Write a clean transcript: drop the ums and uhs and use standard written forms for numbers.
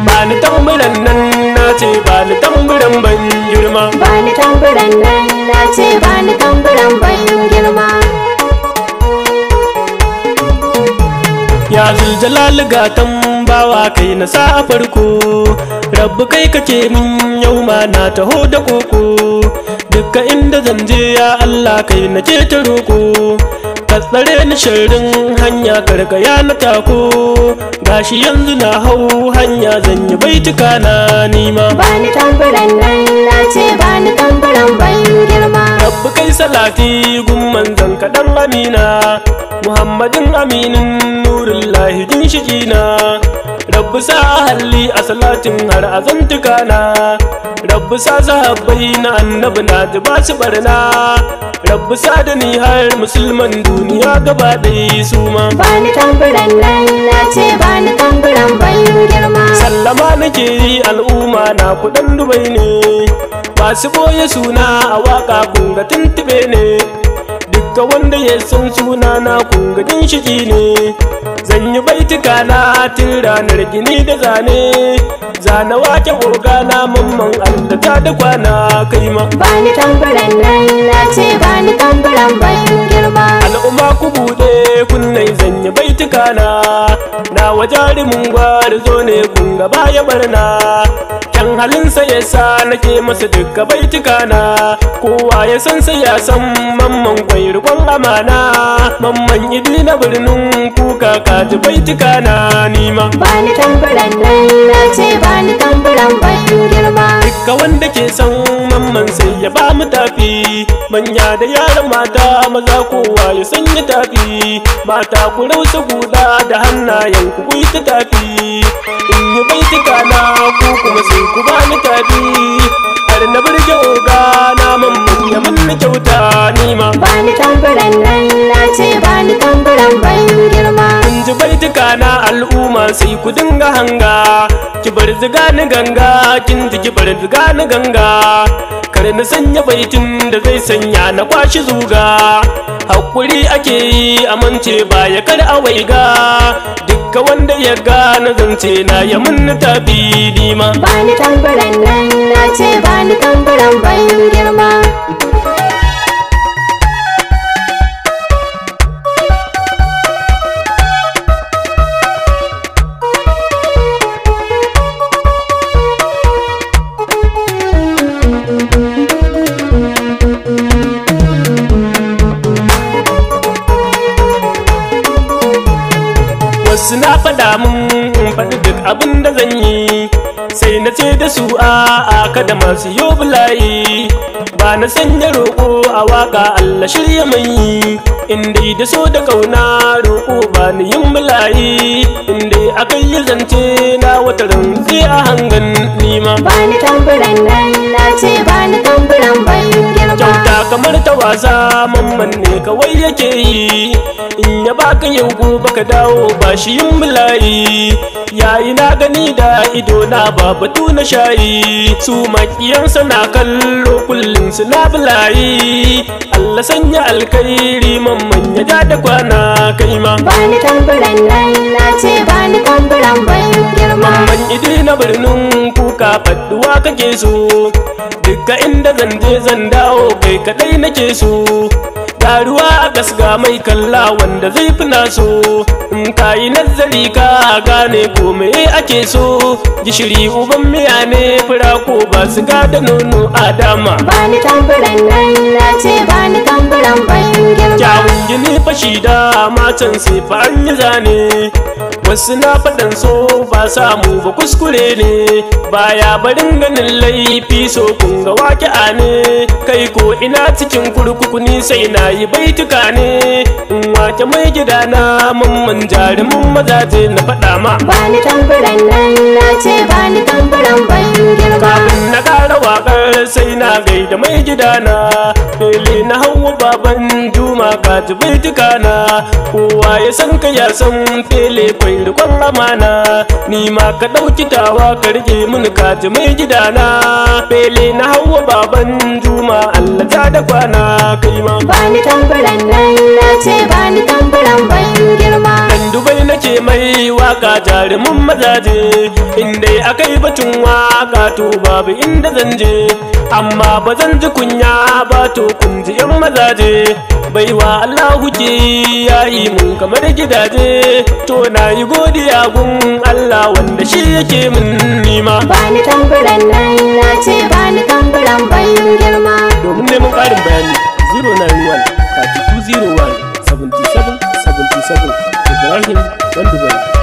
Bani tamburan nan na ce bani tamburan ban girma. Bani tamburan nan na ce bani tamburan ban girma. Ya zuljalali gatan bawa kai na sa a farko. Rabbu kai kake min yau ma na taho da koko. Dukka inda zan je ya Allah kai na ce ta roko. Ka tsare ni sharrin hanya karkaya na tako. Gashi yanzu na hau hanya zan yi baituka na nima. Bani tamburan nan na ce bani tamburan ban girma. Rabbu kai salati gumman zan kaɗan amina. Muhammadin aminin nurullahi ginshikina. Rabbu sa ahalli a salatin har azantuka na. Rabbu sa sahabbai na annabi na ji ba su barna. Rabbu sa da ni har musulman duniya gaba ɗaya su ma. Bani tamburan nan na ce bani tamburan ban girma. Sallama nake yi al'umma na kuɗin Dubai ne. Masu boye suna a waka kunga tuntube ne. Dukka wanda ya san suna na kunga ginshiki ne. Zan yi baituka na tun ranar gini da zane. Zana wake ogana mamman Allah ta da kwana kai ma. Bani tamburan nan na ce bani tamburan ban girma. Al'umma ku buɗe kunne zan yi baituka na. Na wajarumin gwarzo ne kunga baya barna. Kyan halinsa ya sa nake masa dukka baituka na. Kowa ya san sai ya san mamman kwai riƙon amana. Mamman idi na birnin kuka kaji baituka na nima. Bani tamburan nan na ce bani tamburan ban girma. Dukka wanda ke son mamman sai ya ba mu tafi. Manya da yaran mata maza kowa ya sanya tafi. Mata ku rausa guda da hannayen ku ku yi ta tafi. In yi baituka na ku kuma sai ku ba ni tafi. Har na burge oga na mamman ya mun kyauta nima. Bani tamburan nan na ce bani tamburan ban girma. Kun ji baituka na al'umma sai ku dinga hanga. Ki bar ziga ni ganga kin ji ki bar ziga ni ganga. Kar na sanya baitin da zai sanya na kwashi zuga. Hakuri ake yi amince baya kar a waiga. Dukka wanda ya ga na zance na ya mun tafi nima. Bani tamburan nan na ce bani tamburan ban girma. Wasu na faɗa mun in faɗi duk abin da zan yi. Sai na ce da su a'a kada masu yo bulayi. Ba na sanya roƙo a waƙa Allah shirya mai yi. In dai da so da ƙauna roƙo ba ni yin bulayi. In dai aka yi zance na wata rantsi a hangan nima. Bani tamburan nan na ce bani tamburan ban girma. Kyauta kamar ta wasa mamman ne kawai yake yi. In ya baka yau gobe ka dawo ba shi yin bulayi. Yayi na gani da ido na ba batu na shayi. Su makiyansa na kallo kullum suna bulayi. Allah sanya alkhairi mamman ya ja da kwana kai ma. Bani tamburan nan na ce bani tamburan ban girma. Mamman idi na birnin kuka faduwa kake so. Dukka inda zan je zan dawo kai kadai nake so. Garuwa a gasga mai kalla wanda zai fi naso. In ka yi nazari ka gane ko me ake so. Gishiri uban miya ne fura ko ba su da nono a dama. Bani tamburan nan na ce bani tamburan ban girma. Kyawun gini fashi da matan sai fa an yi zane. Wasu na faɗan so ba samu ba kuskure ne. Baya barin ganin laifi so kun ga waƙi'a ne. Kai ko ina cikin kurkuku ni sai na yi baituka ne. In wake mai gida na mamman jarumin mazaje na faɗa ma. Bani tamburan nan na ce bani tamburan ban girma. Kafin na ƙara waƙar Sai na gaida mai gidana Fele na Hawa baban Juma, ka ji baitukana. Kowa ya san ka ya san Fele kwai rikon amana. Ni ma ka ɗauki tawa ka rike mun, ka ji mai gidana Fele na Hawa baban Juma. Allah ta da kwana kai ma. Bani tamburan nan, na ce bani tamburan ban girma. Dan Dubai nake mai waka, jarumin mazaje. Inda akai batun waka to babu inda zan je, amma ba zan ji kunya ba. To kun ji yan mazaje, baiwa Allahu ke yayi mun kamar gidaje. To na yi godiya gun Allah wanda shi yake mun nima. Bani tamburan nan, na ce bani tamburan ban girma. Domin neman ƙarin bayani, 091 3201 77 77, Ibrahim Dan Dubai.